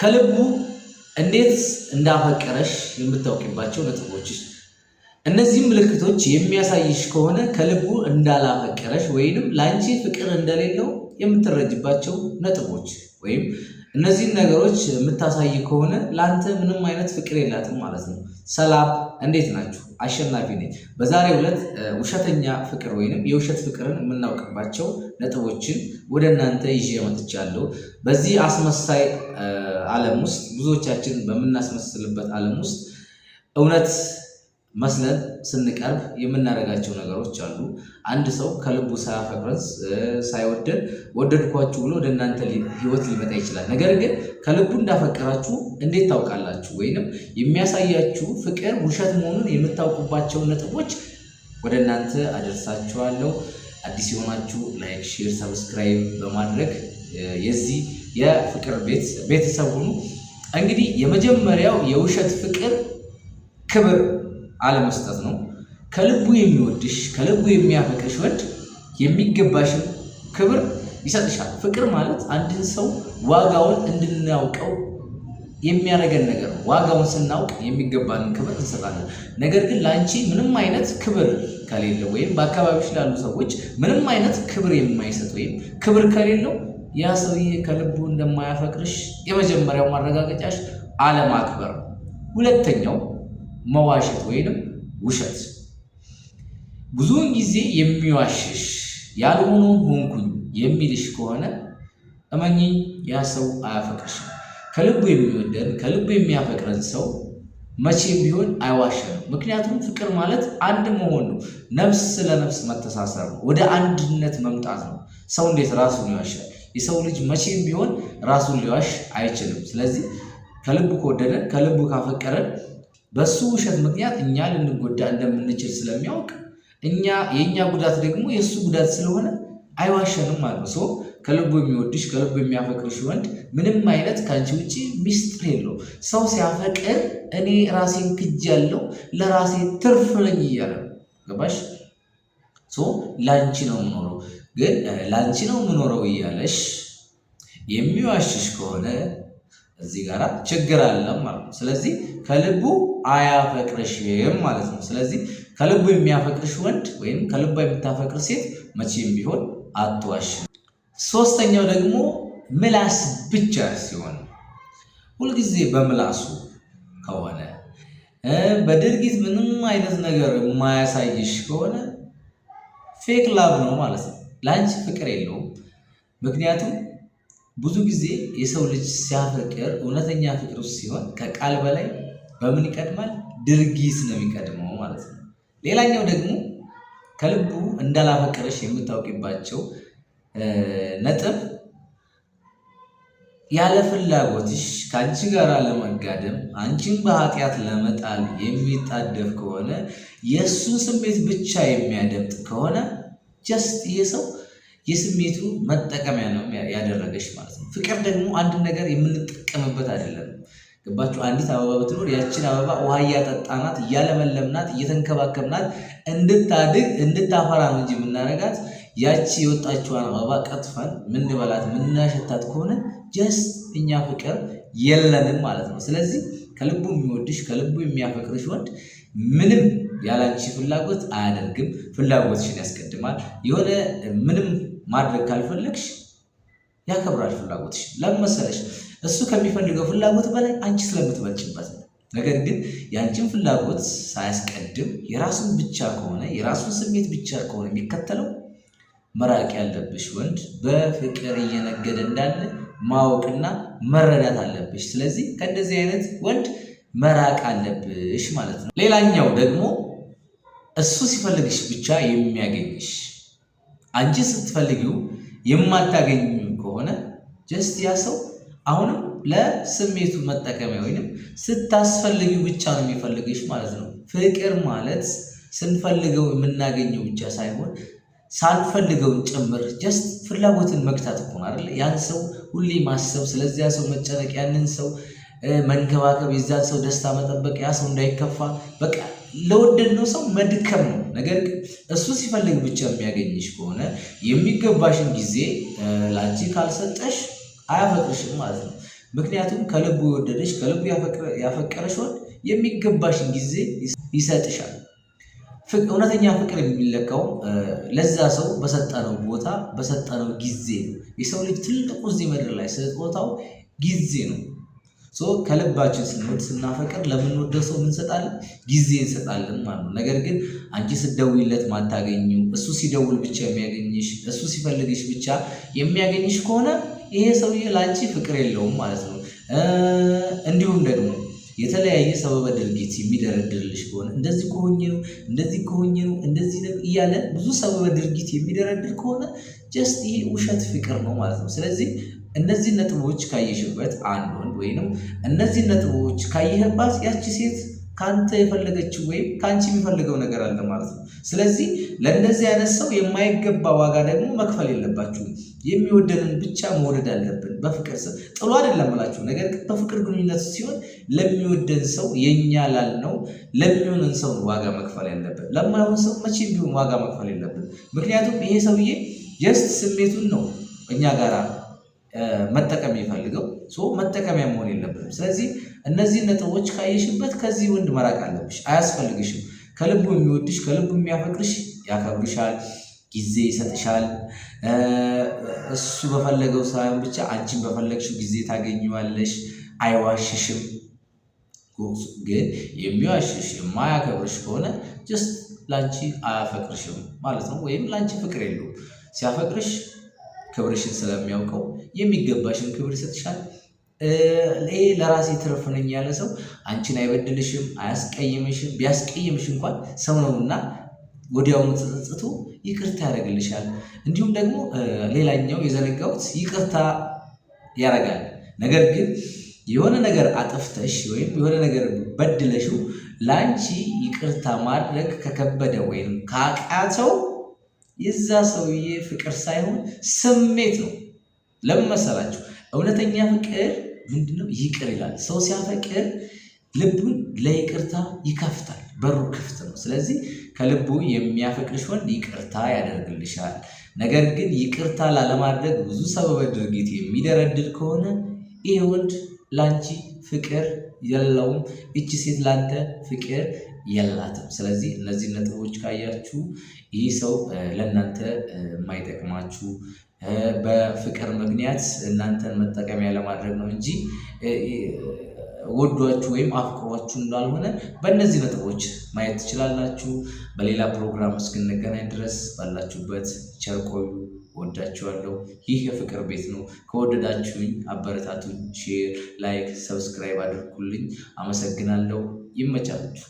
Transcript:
ከልቡ እንዴት እንዳፈቀረሽ የምታውቂባቸው ነጥቦች። እነዚህ ምልክቶች የሚያሳይሽ ከሆነ ከልቡ እንዳላፈቀረሽ ወይንም ለአንቺ ፍቅር እንደሌለው የምትረጅባቸው ነጥቦች፣ ወይም እነዚህን ነገሮች የምታሳይ ከሆነ ለአንተ ምንም አይነት ፍቅር የላትም ማለት ነው። ሰላም፣ እንዴት ናችሁ? አሸናፊ ነኝ። በዛሬው ዕለት ውሸተኛ ፍቅር ወይንም የውሸት ፍቅርን የምናውቅባቸው ነጥቦችን ወደ እናንተ ይዤ መጥቻለሁ። በዚህ አስመሳይ ዓለም ውስጥ፣ ብዙዎቻችን በምናስመስልበት ዓለም ውስጥ እውነት መስለን ስንቀርብ የምናደርጋቸው ነገሮች አሉ። አንድ ሰው ከልቡ ሳያፈቅረን፣ ሳይወደን ወደድኳችሁ ብሎ ወደ እናንተ ሕይወት ሊመጣ ይችላል። ነገር ግን ከልቡ እንዳፈቀራችሁ እንዴት ታውቃላችሁ? ወይንም የሚያሳያችሁ ፍቅር ውሸት መሆኑን የምታውቁባቸውን ነጥቦች ወደ እናንተ አደርሳችኋለሁ። አዲስ የሆናችሁ like፣ share፣ subscribe በማድረግ የዚህ የፍቅር ቤት ቤተሰብ ሁኑ። እንግዲህ የመጀመሪያው የውሸት ፍቅር ክብር አለመስጠት ነው። ከልቡ የሚወድሽ፣ ከልቡ የሚያፈቅርሽ ወንድ የሚገባሽን ክብር ይሰጥሻል። ፍቅር ማለት አንድን ሰው ዋጋውን እንድናውቀው የሚያደርገን ነገር ነው። ዋጋውን ስናውቅ የሚገባንን ክብር እንሰጣለን። ነገር ግን ለአንቺ ምንም አይነት ክብር ከሌለው ወይም በአካባቢዎች ላሉ ሰዎች ምንም አይነት ክብር የማይሰጥ ወይም ክብር ከሌለው ያ ሰውዬ ከልቡ እንደማያፈቅርሽ የመጀመሪያው ማረጋገጫሽ አለማክበር ነው። ሁለተኛው መዋሸት ወይንም ውሸት። ብዙውን ጊዜ የሚዋሽሽ፣ ያልሆነውን ሆንኩኝ የሚልሽ ከሆነ እመኚኝ ያ ሰው አያፈቅርሽም። ከልቡ የሚወደን፣ ከልቡ የሚያፈቅረን ሰው መቼም ቢሆን አይዋሸንም። ምክንያቱም ፍቅር ማለት አንድ መሆን ነው። ነፍስ ለነፍስ መተሳሰር ነው። ወደ አንድነት መምጣት ነው። ሰው እንዴት ራሱን ይዋሻል? የሰው ልጅ መቼም ቢሆን ራሱን ሊዋሽ አይችልም። ስለዚህ ከልቡ ከወደደን፣ ከልቡ ካፈቀረን በሱ ውሸት ምክንያት እኛ ልንጎዳ እንደምንችል ስለሚያውቅ እኛ የእኛ ጉዳት ደግሞ የእሱ ጉዳት ስለሆነ አይዋሸንም ማለት ነው። ከልቡ የሚወድሽ፣ ከልቡ የሚያፈቅርሽ ወንድ ምንም አይነት ከአንቺ ውጭ ሚስጥር የለው። ሰው ሲያፈቅር እኔ ራሴን ክጃለሁ፣ ለራሴ ትርፍ ነኝ እያለ ነው። ገባሽ? So ላንቺ ነው የምኖረው፣ ግን ላንቺ ነው የምኖረው እያለሽ የሚዋሽሽ ከሆነ እዚህ ጋራ ችግር አለ ማለት ነው። ስለዚህ ከልቡ አያፈቅርሽም ማለት ነው። ስለዚህ ከልቡ የሚያፈቅርሽ ወንድ ወይም ከልቧ የምታፈቅር ሴት መቼም ቢሆን አትዋሽም። ሶስተኛው ደግሞ ምላስ ብቻ ሲሆን፣ ሁልጊዜ በምላሱ ከሆነ፣ በድርጊት ምንም አይነት ነገር የማያሳይሽ ከሆነ fake love ነው ማለት ነው። ለአንቺ ፍቅር የለውም። ምክንያቱም ብዙ ጊዜ የሰው ልጅ ሲያፈቅር፣ እውነተኛ ፍቅር ውስጥ ሲሆን ከቃል በላይ በምን ይቀድማል? ድርጊት ነው የሚቀድመው ማለት ነው። ሌላኛው ደግሞ ከልቡ እንዳላፈቀረሽ የምታውቂባቸው ነጥብ ያለ ፍላጎትሽ ከአንቺ ጋር ለመጋደም፣ አንቺን በኃጢአት ለመጣል የሚጣደፍ ከሆነ፣ የእሱን ስሜት ብቻ የሚያደምጥ ከሆነ just ይሄ ሰው የስሜቱ መጠቀሚያ ነው ያደረገሽ ማለት ነው። ፍቅር ደግሞ አንድ ነገር የምንጠቀምበት አይደለም። ገባችሁ? አንዲት አበባ ብትኖር ያችን አበባ ውሃ እያጠጣናት፣ እያለመለምናት፣ እየተንከባከብናት እንድታድግ፣ እንድታፈራ ነው እንጂ የምናደርጋት፣ ያቺ የወጣችዋን አበባ ቀጥፈን ምንበላት፣ ምናሸታት ከሆነ just እኛ ፍቅር የለንም ማለት ነው። ስለዚህ ከልቡ የሚወድሽ፣ ከልቡ የሚያፈቅርሽ ወንድ ምንም ያላንቺ ፍላጎት አያደርግም። ፍላጎትሽን ያስቀድማል። የሆነ ምንም ማድረግ ካልፈለግሽ ያከብራል ፍላጎትሽ። ለምን መሰለሽ? እሱ ከሚፈልገው ፍላጎት በላይ አንቺ ስለምትበልጭበት ነው። ነገር ግን የአንቺን ፍላጎት ሳያስቀድም የራሱን ብቻ ከሆነ፣ የራሱን ስሜት ብቻ ከሆነ የሚከተለው መራቅ ያለብሽ ወንድ በፍቅር እየነገደ እንዳለ ማወቅና መረዳት አለብሽ። ስለዚህ ከእንደዚህ አይነት ወንድ መራቅ አለብሽ ማለት ነው። ሌላኛው ደግሞ እሱ ሲፈልግሽ ብቻ የሚያገኝሽ፣ አንቺ ስትፈልጊው የማታገኙ ከሆነ just ያ ሰው አሁንም ለስሜቱ መጠቀሚያ ወይንም ስታስፈልጊው ብቻ ነው የሚፈልግሽ ማለት ነው። ፍቅር ማለት ስንፈልገው የምናገኘው ብቻ ሳይሆን ሳንፈልገውን ጭምር just ፍላጎትን መግታት እኮ ነው አይደል? ያን ሰው ሁሌ ማሰብ፣ ስለዚያ ሰው መጨነቅ፣ ያንን ሰው መንከባከብ፣ የዛን ሰው ደስታ መጠበቅ፣ ያ ሰው እንዳይከፋ፣ በቃ ለወደድነው ሰው መድከም ነው። ነገር ግን እሱ ሲፈልግ ብቻ የሚያገኝሽ ከሆነ፣ የሚገባሽን ጊዜ ላንቺ ካልሰጠሽ አያፈቅርሽም ማለት ነው። ምክንያቱም ከልቡ የወደደሽ፣ ከልቡ ያፈቀረሽ ወንድ የሚገባሽን ጊዜ ይሰጥሻል። እውነተኛ ፍቅር የሚለካው ለዛ ሰው በሰጠነው ቦታ፣ በሰጠነው ጊዜ ነው። የሰው ልጅ ትልቁ እዚህ ምድር ላይ ስጦታው ጊዜ ነው። ከልባችን ስንወድ፣ ስናፈቅር ለምንወደው ሰው እንሰጣለን፣ ጊዜ እንሰጣለን ማለት ነው። ነገር ግን አንቺ ስትደውይለት ማታገኚው፣ እሱ ሲደውል ብቻ የሚያገኝሽ፣ እሱ ሲፈልግሽ ብቻ የሚያገኝሽ ከሆነ ይሄ ሰውዬ ለአንቺ ፍቅር የለውም ማለት ነው። እንዲሁም ደግሞ የተለያየ ሰበበ ድርጊት የሚደረድርልሽ ከሆነ፣ እንደዚህ ከሆኜ ነው፣ እንደዚህ ከሆኜ ነው፣ እንደዚህ ነው እያለ ብዙ ሰበበ ድርጊት የሚደረድር ከሆነ just ይሄ ውሸት ፍቅር ነው ማለት ነው። ስለዚህ እነዚህ ነጥቦች ካየሽበት አንድ ወንድ ወይንም እነዚህ ነጥቦች ካየህባት ያቺ ሴት ከአንተ የፈለገችው ወይም ከአንቺ የሚፈልገው ነገር አለ ማለት ነው። ስለዚህ ለእንደዚህ አይነት ሰው የማይገባ ዋጋ ደግሞ መክፈል የለባችሁም። የሚወደንን ብቻ መውደድ አለብን። በፍቅር ሰው ጥሩ አይደለም እላችሁ፣ ነገር ግን በፍቅር ግንኙነት ሲሆን ለሚወደን ሰው፣ የኛ ላልነው ለሚሆነን ሰው ዋጋ መክፈል ያለብን። ለማይሆን ሰው መቼም ቢሆን ዋጋ መክፈል የለብን። ምክንያቱም ይሄ ሰውዬ just ስሜቱን ነው እኛ ጋራ መጠቀም የሚፈልገው፣ መጠቀሚያ መሆን የለብንም። ስለዚህ እነዚህ ነጥቦች ካየሽበት ከዚህ ወንድ መራቅ አለብሽ። አያስፈልግሽም። ከልቡ የሚወድሽ፣ ከልቡ የሚያፈቅርሽ ያከብርሻል፣ ጊዜ ይሰጥሻል። እሱ በፈለገው ሳይሆን ብቻ አንቺን በፈለግሽው ጊዜ ታገኚዋለሽ። አይዋሽሽም። ግን የሚዋሽሽ፣ የማያከብርሽ ከሆነ just ላንቺ አያፈቅርሽም ማለት ነው፣ ወይም ላንቺ ፍቅር የለውም። ሲያፈቅርሽ ክብርሽን ስለሚያውቀው የሚገባሽን ክብር ይሰጥሻል። ይሄ ለራሴ ትርፍ ነኝ ያለ ሰው አንቺን አይበድልሽም፣ አያስቀይምሽም። ቢያስቀይምሽ እንኳን ሰው ነውና ወዲያውኑ ተጸጽቶ ይቅርታ ያደርግልሻል። እንዲሁም ደግሞ ሌላኛው የዘነጋሁት ይቅርታ ያደርጋል። ነገር ግን የሆነ ነገር አጥፍተሽ ወይም የሆነ ነገር በድለሽው ለአንቺ ይቅርታ ማድረግ ከከበደ ወይም ካቃተው የዛ ሰውዬ ፍቅር ሳይሆን ስሜት ነው። ለምን መሰላችሁ? እውነተኛ ፍቅር ምንድነው? ይቅር ይላል። ሰው ሲያፈቅር ልቡን ለይቅርታ ይከፍታል። በሩ ክፍት ነው። ስለዚህ ከልቡ የሚያፈቅርሽ ወንድ ይቅርታ ያደርግልሻል። ነገር ግን ይቅርታ ላለማድረግ ብዙ ሰበበ ድርጊት የሚደረድር ከሆነ ይህ ወንድ ላንቺ ፍቅር የለውም። እቺ ሴት ላንተ ፍቅር የላትም። ስለዚህ እነዚህ ነጥቦች ካያችሁ ይህ ሰው ለእናንተ የማይጠቅማችሁ፣ በፍቅር ምክንያት እናንተን መጠቀሚያ ለማድረግ ነው እንጂ ወዷችሁ ወይም አፍቅሯችሁ እንዳልሆነ በእነዚህ ነጥቦች ማየት ትችላላችሁ። በሌላ ፕሮግራም እስክንገናኝ ድረስ ባላችሁበት ቸር ቆዩ። ወዳችኋለሁ። ይህ የፍቅር ቤት ነው። ከወደዳችሁኝ አበረታቱኝ። Share፣ like፣ subscribe አድርጉልኝ። አመሰግናለሁ። ይመቻችሁ።